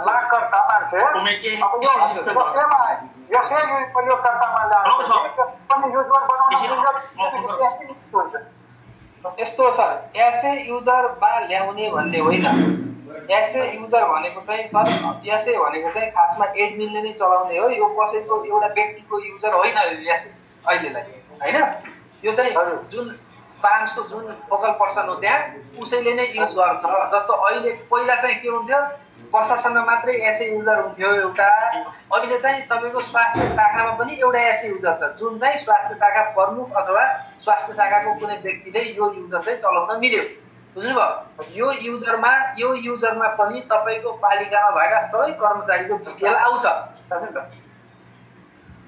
मागकर्ता मान्छे, अब यो यसै प्रयोगकर्तामा पनि युजर बनाउन यस्तो सर, एसए युजरमा ल्याउने भन्ने होइन। एसए युजर भनेको चाहिँ सर, एसए भनेको चाहिँ खासमा एडमिनले नै चलाउने हो, यो कसैको एउटा व्यक्तिको युजर होइन एसए अहिलेलाई होइन। यो चाहिँ जुन ब्रान्चको जुन फोकल पर्सन हो त्यहाँ उसैले नै युज गर्छ। जस्तो अहिले पहिला चाहिँ के हुन्थ्यो, प्रशासनमा मात्रै एसए युजर हुन्थ्यो एउटा, अहिले चाहिँ तपाईँको स्वास्थ्य शाखामा पनि एउटा एसए युजर छ, जुन चाहिँ स्वास्थ्य शाखा प्रमुख अथवा स्वास्थ्य शाखाको कुनै व्यक्तिले यो युजर चाहिँ चलाउन मिल्यो, बुझ्नुभयो। यो युजरमा पनि तपाईँको पालिकामा भएका सबै कर्मचारीको डिटेल आउँछ।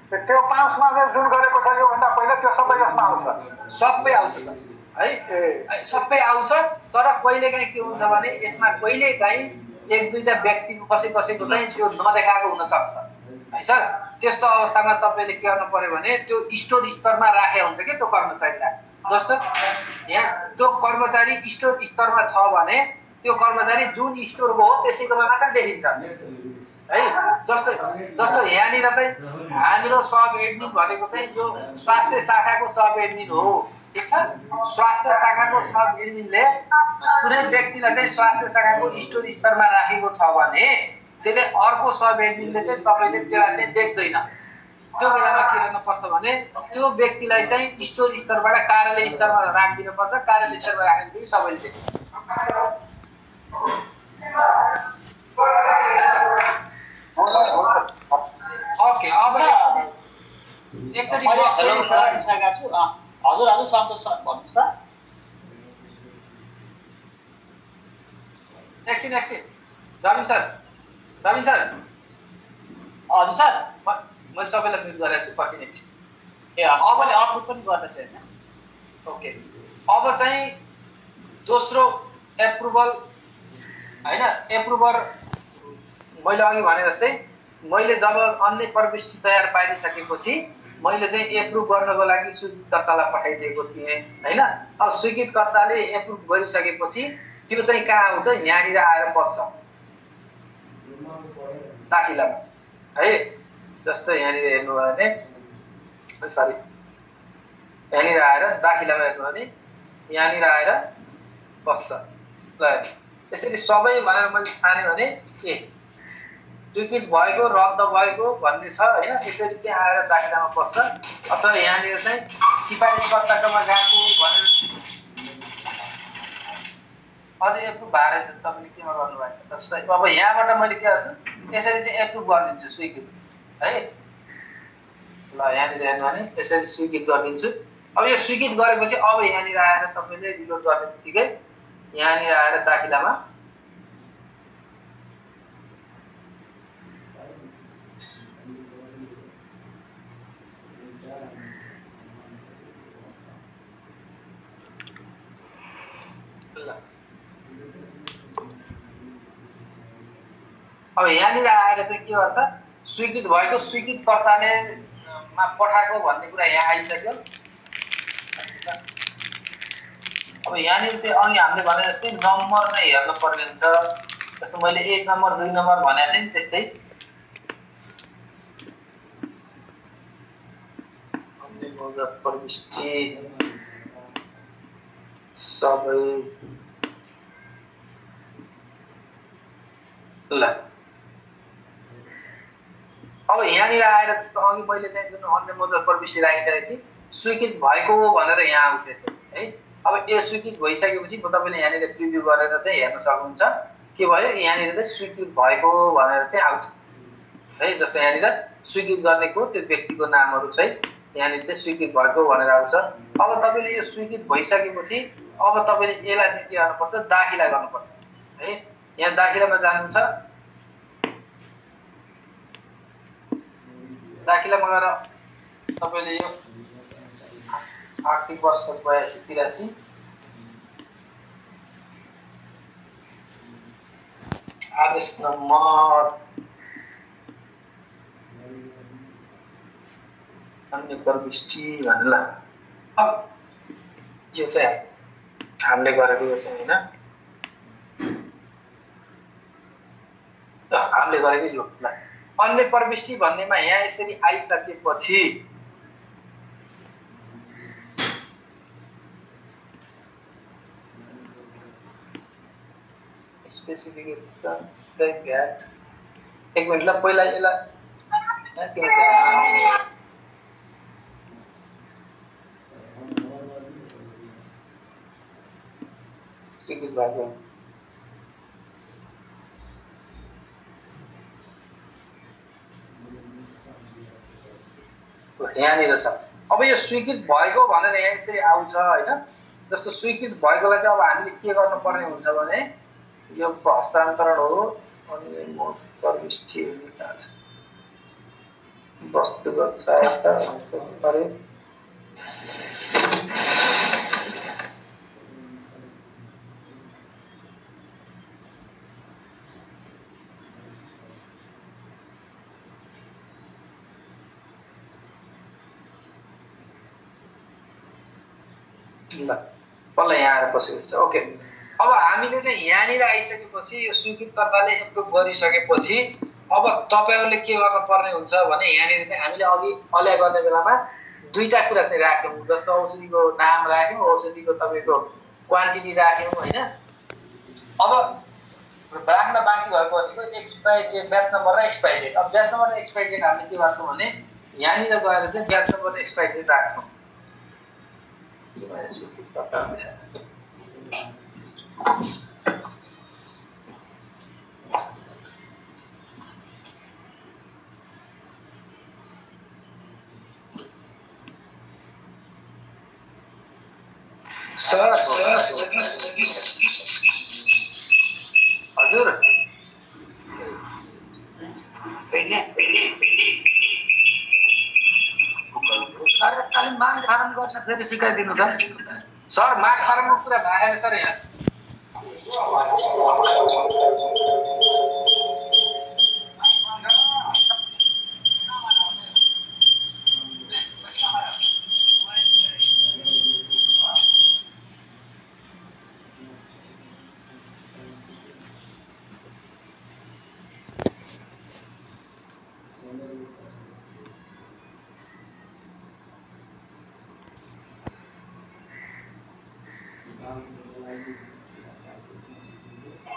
त्यो 5 मा जुन गरेको छ योभन्दा पहिला त्यो सबै यसमा आउँछ, सबै आउँछ सर है, सबै आउँछ। तर कहिलेकाहीँ के हुन्छ भने यसमा कहिलेकाहीँ 1-2टा व्यक्तिको कसैको चाहिँ त्यो नदेखाएको हुनसक्छ है सर। त्यस्तो अवस्थामा तपाईँले के गर्नु पर्यो भने त्यो स्टोर स्तरमा राखेको हुन्छ कि त्यो कर्मचारीलाई। जस्तो यहाँ त्यो कर्मचारी स्टोर स्तरमा छ भने त्यो कर्मचारी जुन स्टोरको हो त्यसैकोमा मात्र देखिन्छ है। जस्तो यहाँनिर चाहिँ हाम्रो सब एडमिन भनेको चाहिँ यो स्वास्थ्य शाखाको सब एडमिन हो, ठिक छ। स्वास्थ्य शाखाको सब एडमिनले कुनै व्यक्तिलाई चाहिँ स्वास्थ्य शाखाको स्टोर स्तरमा राखेको छ भने त्यसले अर्को सब एडमिनले चाहिँ तपाईँले त्यसलाई चाहिँ देख्दैन। त्यो बेलामा के गर्नुपर्छ भने त्यो व्यक्तिलाई चाहिँ स्टोर स्तरबाट कार्यालय स्तरमा राखिदिनु पर्छ। कार्यालय स्तरमा राखेपछि सबैले देख्छ। ओके, अब एकचोटि भनिसकेको छु। हजुर सन्तोष सर भन्नुहोस् त। एकछिन रविन सर हजुर सर, मैले सबैलाई म्युट गरेको छु, पर्खिने एकछिन। अब अपलोड पनि गर्दैछ हैन? ओके, अब चाहिँ दोस्रो एप्रुभल हैन, एप्रुभर मैले अघि भने जस्तै मैले जब अन्य प्रविष्टि तयार पारिसकेपछि मैले चाहिँ एप्रुभ गर्नको लागि स्वीकृतकर्तालाई पठाइदिएको थिएँ हैन। अब स्वीकृतकर्ताले एप्रुभ गरिसकेपछि त्यो चाहिँ कहाँ आउँछ, यहाँनिर आएर बस्छ दाखिलामा है। जस्तो यहाँनिर हेर्नु भयो भने सरी, यहाँनिर आएर दाखिलामा हेर्नु भने यहाँनिर आएर बस्छ। ल यसरी सबै भनेर मैले छाने भने स्वीकृत भएको रद्द भएको भन्ने छ हैन। यसरी चाहिँ आएर दाखिलामा बस्छ। अथवा यहाँनिर चाहिँ सिफारिसकर्ताकोमा गएको भनेर अझै एप्रुभ भएर तपाईँले केमा गर्नुभएको छ जस्तै अब यहाँबाट मैले के गर्छु, यसरी चाहिँ एप्रुभ गरिदिन्छु स्वीकृत है। ल यहाँनिर हेर्नु भने यसरी स्वीकृत गरिदिन्छु। अब यो स्वीकृत गरेपछि अब यहाँनिर आएर तपाईँले रिलोड गर्ने बित्तिकै यहाँनिर आएर दाखिलामा अब यहाँनिर आएर चाहिँ के गर्छ स्वीकृत भएको स्वीकृतकर्ताले मा पठाएको भन्ने कुरा यहाँ आइसक्यो। अब यहाँनिर चाहिँ अघि हामीले भने जस्तै नम्बर चाहिँ हेर्नु पर्ने हुन्छ। जस्तो मैले 1 नम्बर 2 नम्बर भनेको थिएँ नि त्यस्तै अन्य मौजत प्रविष्टि सबै ल। अब यहाँनिर आएर जस्तो अघि मैले चाहिँ जुन अन्य मौजत प्रविष्टि राखिसकेपछि स्वीकृत भएको हो भनेर यहाँ आउँछ है। अब यो स्वीकृत भइसकेपछि तपाईँले यहाँनिर प्रिभ्यू गरेर चाहिँ हेर्न सक्नुहुन्छ के भयो यहाँनिर चाहिँ स्वीकृत भएको हो भनेर चाहिँ आउँछ है। जस्तो यहाँनिर स्वीकृत गर्नेको त्यो व्यक्तिको नामहरू चाहिँ यहाँनिर चाहिँ स्वीकृत भएको भनेर आउँछ। अब तपाईँले यो स्वीकृत भइसकेपछि अब तपाईँले यसलाई चाहिँ के गर्नुपर्छ दाखिला गर्नुपर्छ है। यहाँ दाखिलामा जानुहुन्छ दाखिलामा गएर तपाईँले यो आर्थिक वर्ष 82-83 आदेश नम्बर अन्य प्रविष्टि भनेर अब यो चाहिँ हामीले गरेको यो चाहिँ होइन हामीले गरेको यो अन्य प्रविष्टि भन्नेमा यहाँ यसरी आइसकेपछि स्पेसिफिकेसन भ्याट एक मिनट ल पहिला यसलाई स्वीकृत भएको यहाँनिर छ। अब यो स्वीकृत भएको भनेर यहाँ यसरी आउँछ होइन। जस्तो स्वीकृत भएकोलाई चाहिँ अब हामीले के गर्नुपर्ने हुन्छ भने यो हस्तान्तरण हो अनि म प्रविष्टि वस्तुगत सहायता गरे ल पल्ल यहाँ आएर बसेको छ। ओके अब हामीले चाहिँ यहाँनिर आइसकेपछि यो स्वीकृतकर्ताले एप्रुभ गरिसकेपछि अब तपाईहरुले के गर्न पर्ने हुन्छ भने यहाँनिर चाहिँ हामीले अघि अल्या गर्ने बेलामा दुईटा कुरा चाहिँ राख्यौं। जस्तो औषधिको नाम राख्यौं, औषधिको तपाईको क्वान्टिटी राख्यौं हैन। अब राख्न बाँकी भएको भनेको एक्सपायरी डेट, ब्याच नम्बर र एक्सपायरी डेट। अब ब्याच नम्बर र एक्सपायरी डेट हामीले के गर्छौं भने यहाँनिर गएर चाहिँ ब्याच नम्बर र एक्सपायरी डेट राख्छौं। सर हजुर सर खाली माग फारम गर्न फेरि सिकाइदिनु त सर। माग फारमको कुरा भएन सर यहाँ।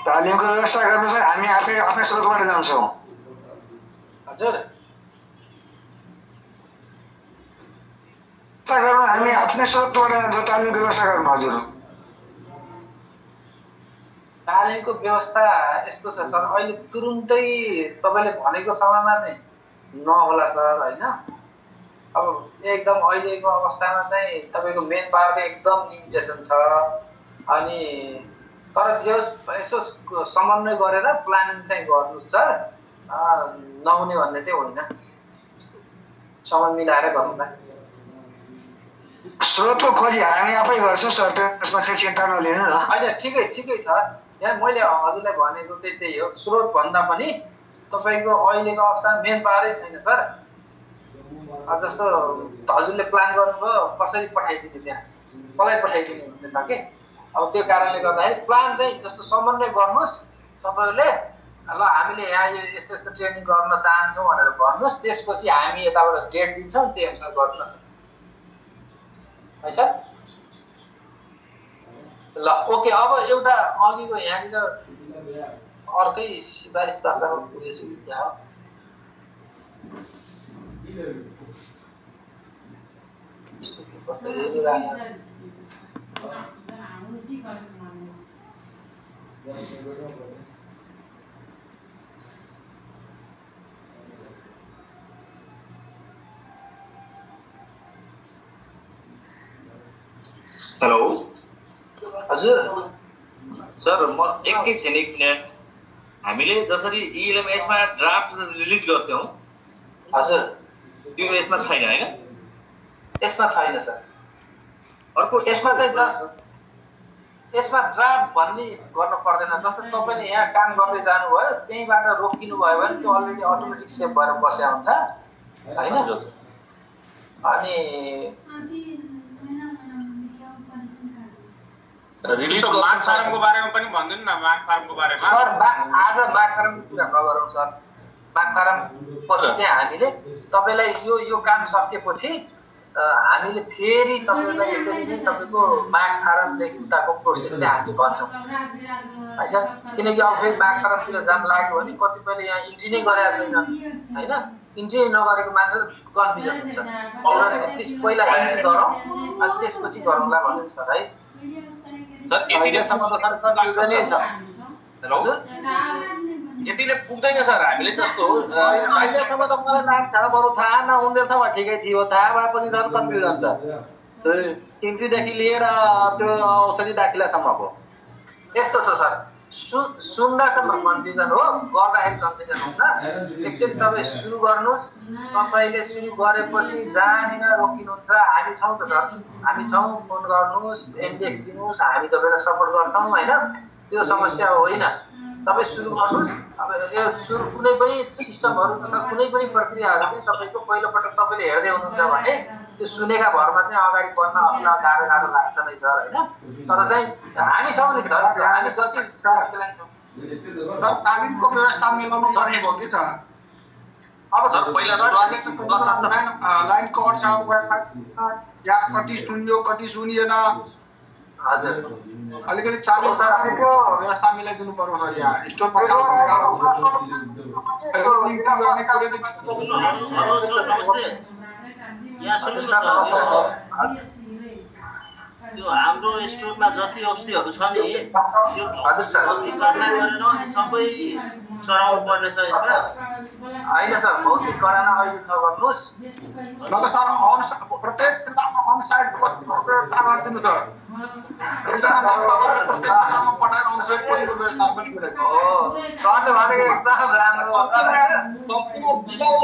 तालिमको व्यवस्था गर्नु चाहिँ हामी आफै आफ्नै स्रोतबाट जान्छौँ। हजुर हामी आफ्नै स्रोतबाट जान्छौँ तालिमको व्यवस्था गर्नु। हजुर तालिमको व्यवस्था यस्तो छ सर, अहिले तुरुन्तै तपाईले भनेको समयमा चाहिँ नहोला सर हैन। अब एकदम अहिलेको अवस्थामा चाहिँ तपाईको मेन पावरको एकदम लिमिटेसन छ। अनि तर जो यसो समन्वय गरेर प्लानिङ चाहिँ गर्नुस् सर, नहुने भन्ने चाहिँ होइन। समय मिलाएर गर्नुला। स्रोतको खोजी हामी आफै गर्छौँ सर, त्यसमा चाहिँ चिन्ता नलिनु न। हैन ठिकै छ। यहाँ मैले हजुरलाई भनेको त्यही हो, स्रोत भन्दा पनि तपाईँको अहिलेको अवस्था मेन पावरै छैन सर। जस्तो हजुरले प्लान गर्नुभयो कसरी पठाइदिने त्यहाँ कसलाई पठाइदिने भन्ने छ कि अब त्यो कारणले गर्दाखेरि प्लान चाहिँ जस्तो समन्वय गर्नुहोस् तपाईँहरूले ल हामीले यहाँ यो यस्तो यस्तो ट्रेनिङ गर्न चाहन्छौँ भनेर भन्नुहोस्, त्यसपछि हामी यताबाट डेट दिन्छौँ त्यही अनुसार गर्नुहोस् है सर। ल ओके, अब एउटा अघिको यहाँनिर अर्कै सिफारिस बाख्रामा पुगेछ कि क्या हो? हेलो हजुर सर, म एकैछिन एक मिनट। हामीले जसरी इएलएमएसमा ड्राफ्ट रिलिज गर्थ्यौँ हजुर त्यो यसमा छैन हैन? यसमा छैन सर। अर्को यसमा चाहिँ जस्ट यसमा ड्राफ्ट भन्ने गर्न पर्दैन। जस्तो तपाईँले यहाँ काम गर्दै जानुभयो त्यहीँबाट रोकिनु भयो भने त्यो अलरेडी अटोमेटिक सेभ भएर बसेको हुन्छ होइन? अनि रिलिज माग फारमको बारेमा पनि भनिदिनु न, माग फारमको बारेमा। सर आज माग फारमको कुरा नगरौँ सर। माग फारम पछि चाहिँ हामीले तपाईँलाई यो काम सकेपछि हामीले फेरि तपाईँलाई यसरी नै तपाईँको माग फारमदेखि उताको प्रोसेस चाहिँ हामीले भन्छौँ है सर। किनकि अब फेरि माग फारमतिर जानु लाग्यो भने कतिपयले यहाँ इन्ट्री नै गरेका छैन होइन, इन्ट्री नगरेको मान्छे कन्फ्युजन हुन्छ। एटलिस्ट पहिला इन्ट्री गरौँ अनि त्यसपछि गरौँला भन्नु सर है। सर यतिलेसम्म त सर हेलो यतिले पुग्दैन सर हामीले जस्तो अहिलेसम्म त मलाई नाम थाहा बरु थाहा नहुँदैछ वा ठिकै थियो, थाहा भएपछि झन् कन्फ्युजन छ। इन्ट्रीदेखि लिएर त्यो औषधि दाखिलासम्मको यस्तो छ सर। सुन्दासम्म कन्फ्युजन हो, गर्दाखेरि कन्फ्युजन हुँदा एक्चुअली तपाईँ सुरु गर्नुहोस्। तपाईँले सुरु गरेपछि जहाँनिर रोकिनुहुन्छ हामी छौँ त सर, हामी छौँ। फोन गर्नुहोस्, इन्डेक्स दिनुहोस्, हामी तपाईँलाई सपोर्ट गर्छौँ होइन, त्यो समस्या होइन। तपाईँ सुरु गर्नुहोस्। अब यो सुरु कुनै पनि सिस्टमहरू तथा कुनै पनि प्रक्रियाहरू चाहिँ तपाईँको पहिलोपटक तपाईँले हेर्दै हुनुहुन्छ भने त्यो सुनेका भरमा चाहिँ अगाडि बढ्न अलिक गाह्रो लाग्छ नै सर होइन। तर चाहिँ हामी छौँ नि सर, हामी जति तालिमको व्यवस्था मिलाउनु पर्ने भयो कि सर। अब सर पहिला लाइन कट छ या कति सुनियो कति सुनिएन, हजुर अलिकति चालु सरकारको व्यवस्था मिलाइदिनु पर्यो सर। यहाँ स्टोरमा काम त्यो हाम्रो स्टोरमा जति औषधिहरू छ नि त्यो भौतिक गणना गरेर सबै चढाउनु पर्ने छ यसमा होइन सर। भौतिक गणना अहिले नगर्नुहोस् न त सर। प्रत्येक अनसाइट गरिदिनु सर। सरले भनेको एकदम राम्रो।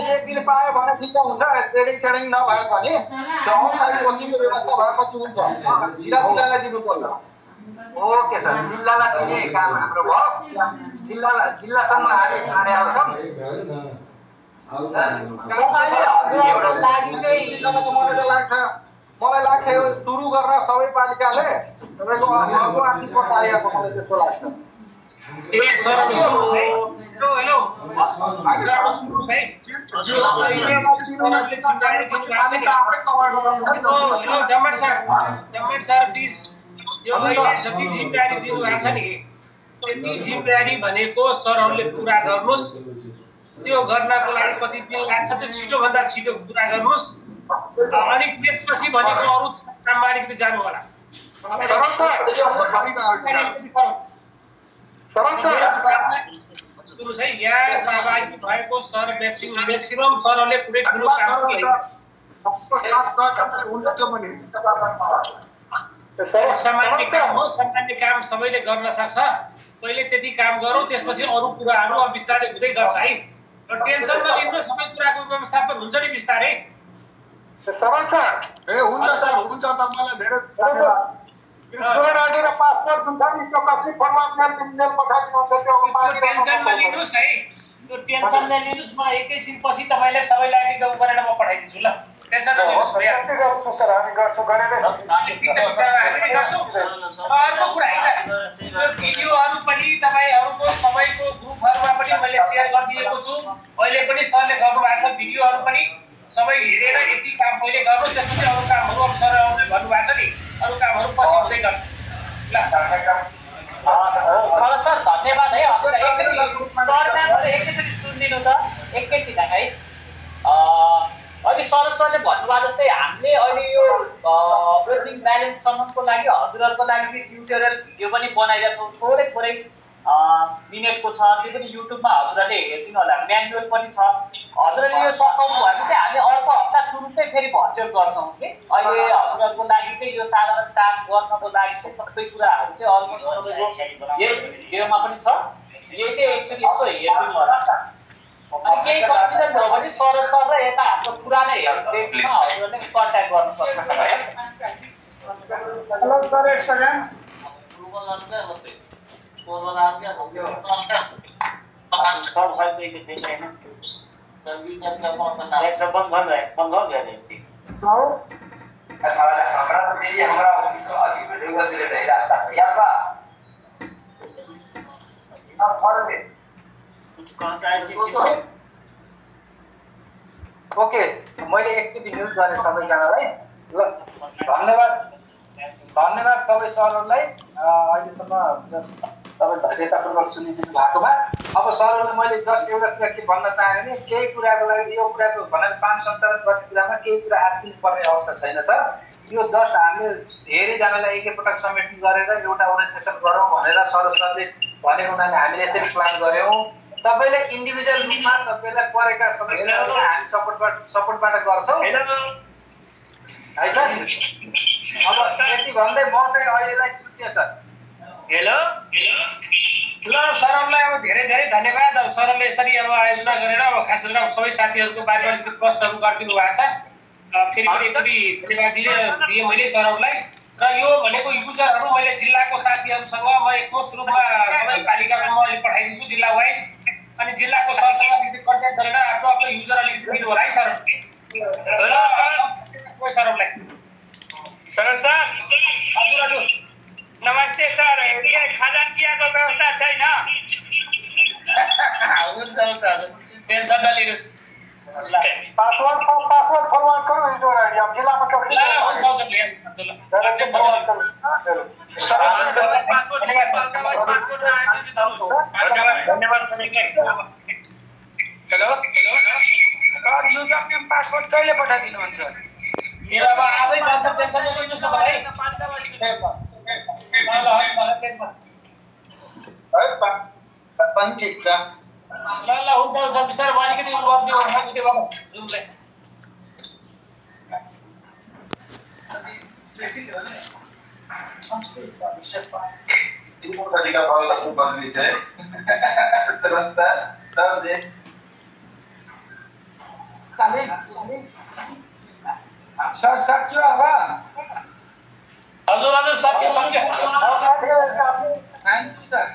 एक दिन पायो भने ठिक हुन्छ, ट्रेडिङ नभए पनि पछिको व्यवस्था भएपछि हुन्छ। जिल्लालाई दिनु पर्यो। ओके सर, जिल्लालाई दिने काम हाम्रो भयो। जिल्लासम्म हामी छाडे आउँछौँ। मलाई लाग्छ यो सुरु गर्न सबै पालिकाले तपाईँको अर्को आर्थिक पालिकाको मलाई त्यस्तो लाग्छ। जति जिम्मेवारी दिनुभएको छ नि त्यति जिम्मेवारी भनेको सरहरूले पुरा गर्नुहोस्। त्यो गर्नको लागि कति दिन लाग्छ त्यो छिटोभन्दा छिटो पुरा गर्नुहोस्। अनि त्यसपछि भनेको अरू कामबारी जानु होला। सुरु चाहिँ यहाँ सहभागी भएको सर म्याक्सिमम सरहरूले कुनै ठुलो काम सामान्य काम हो। सामान्य काम सबैले गर्न सक्छ। पहिले त्यति काम गरौँ, त्यसपछि अरू कुराहरू अब बिस्तारै हुँदै गर्छ है। र टेन्सन नलिनु, सबै कुराको व्यवस्थापन हुन्छ नि बिस्तारै। हुन्छ सर, हुन्छ। तपाईँलाई धेरै टेन्सन नलिनुहोस् है। त्यो टेन्सन नलिनुस्, म एकैछिनपछि तपाईँलाई सबैलाई एकदम गरेर म पठाइदिन्छु ल, टेन्सन नलिनुस् भैया। सर हामी गर्छौँ गरेरै हामीले गर्छौँ। अर्को कुरा है सर, त्यो भिडियोहरू पनि तपाईँहरूको सबैको ग्रुपहरूमा पनि मैले सेयर गरिदिएको छु। अहिले पनि सरले गर्नुभएको छ, भिडियोहरू पनि सबै हेरेर यति काम पहिले गर्नु, त्यसपछि अरू कामहरू अब सरहरूले भन्नुभएको छ नि, अरू कामहरू पछि हुँदै गर्छ ल। सर धन्यवाद है हजुर। एकैचोटि सुनिदिनु त एकैछिन है। अहिले सरले भन्नुभयो जस्तै हामीले अहिले यो ओपनिङ ब्यालेन्ससम्मको लागि हजुरहरूको लागि ट्युटोरियल भिडियो पनि बनाइरहेका छौँ, थोरै मिनेटको छ, त्यो पनि युट्युबमा हजुरहरूले हेरिदिनु होला, म्यानुअल पनि छ। हजुरहरूले यो सकाउनु भनेपछि हामी अर्को हप्ता तुरुन्तै फेरि भर्चुअल गर्छौँ कि अहिले हजुरहरूको लागि चाहिँ यो साधारण काम गर्नको लागि चाहिँ सबै कुराहरू चाहिँ अलमोस्ट तपाईँको यही भिडियोमा पनि छ। यही चाहिँ एक्चुअली यस्तो हेरिदिनु होला। अनि केही कन्फ्युजन भयो भने सर र यता हाम्रो पुरानै हेल्पडेस्कमा हजुरहरूले कन्ट्याक्ट गर्न सक्नुहुन्छ है। हेलो सर, एक सेकेन्ड। ओके, मैले एकचोटि म्युट गरेँ सबैजनालाई ल। धन्यवाद सबै सरहरूलाई अहिलेसम्म जस्ट तपाईँ धैर्यतापूर्वक सुनिदिनु भएकोमा। अब सरहरूले मैले जस्ट एउटा कुरा के भन्न चाहेँ भने केही कुराको लागि यो कुराको भनेर पान सञ्चालन गर्ने कुरामा केही कुरा आत्तिनु पर्ने अवस्था छैन सर। यो जस्ट हामीले धेरैजनालाई एकैपटक समेट्ने गरेर एउटा ओरिएन्टेसन गरौँ भनेर सरले भने हुनाले हामीले यसरी प्लान गऱ्यौँ। तपाईँले इन्डिभिजुअल रूपमा तपाईँलाई परेका समस्याहरूलाई हामी सपोर्टबाट गर्छौँ है सर। अब यति भन्दै म चाहिँ अहिलेलाई छुट्टिएँ सर। हेलो ल, सरहरूलाई अब धेरै धन्यवाद। अब सरहरूले यसरी अब आयोजना गरेर अब खास गरेर अब सबै साथीहरूको बारेमा प्रश्नहरू गरिदिनु भएको छ। फेरि पनि एकचोटि धन्यवाद दिएँ मैले सरहरूलाई। र यो भनेको युजरहरू मैले जिल्लाको साथीहरूसँग म एकमुष्ट रूपमा सबै पालिकाको म अहिले पठाइदिन्छु जिल्ला वाइज। अनि जिल्लाको सरसँग अलिकति कन्ट्याक्ट गरेर आफ्नो युजर अलिकति दिनु होला है सर। सबै सरहरूलाई हजुर नमस्ते सर, खाजाचियाको व्यवस्था छैन? हुन्छ हजुर, टेन्सन नलिनुहोस्। पासवर्ड फरवर्ड करो जो अब जिल्लामा हुन्छ hello sir, user name password कहिले पठाइदिनुहुन्छ? मेरो अब आजै जान्छ, टेन्सन नलिनुहोस् न भाइ। ल हुन्छ बिस्तारै म अलिकति गरिदिउँ जुमलाई। सर सक्यो अब? हजुर सक्यो। सर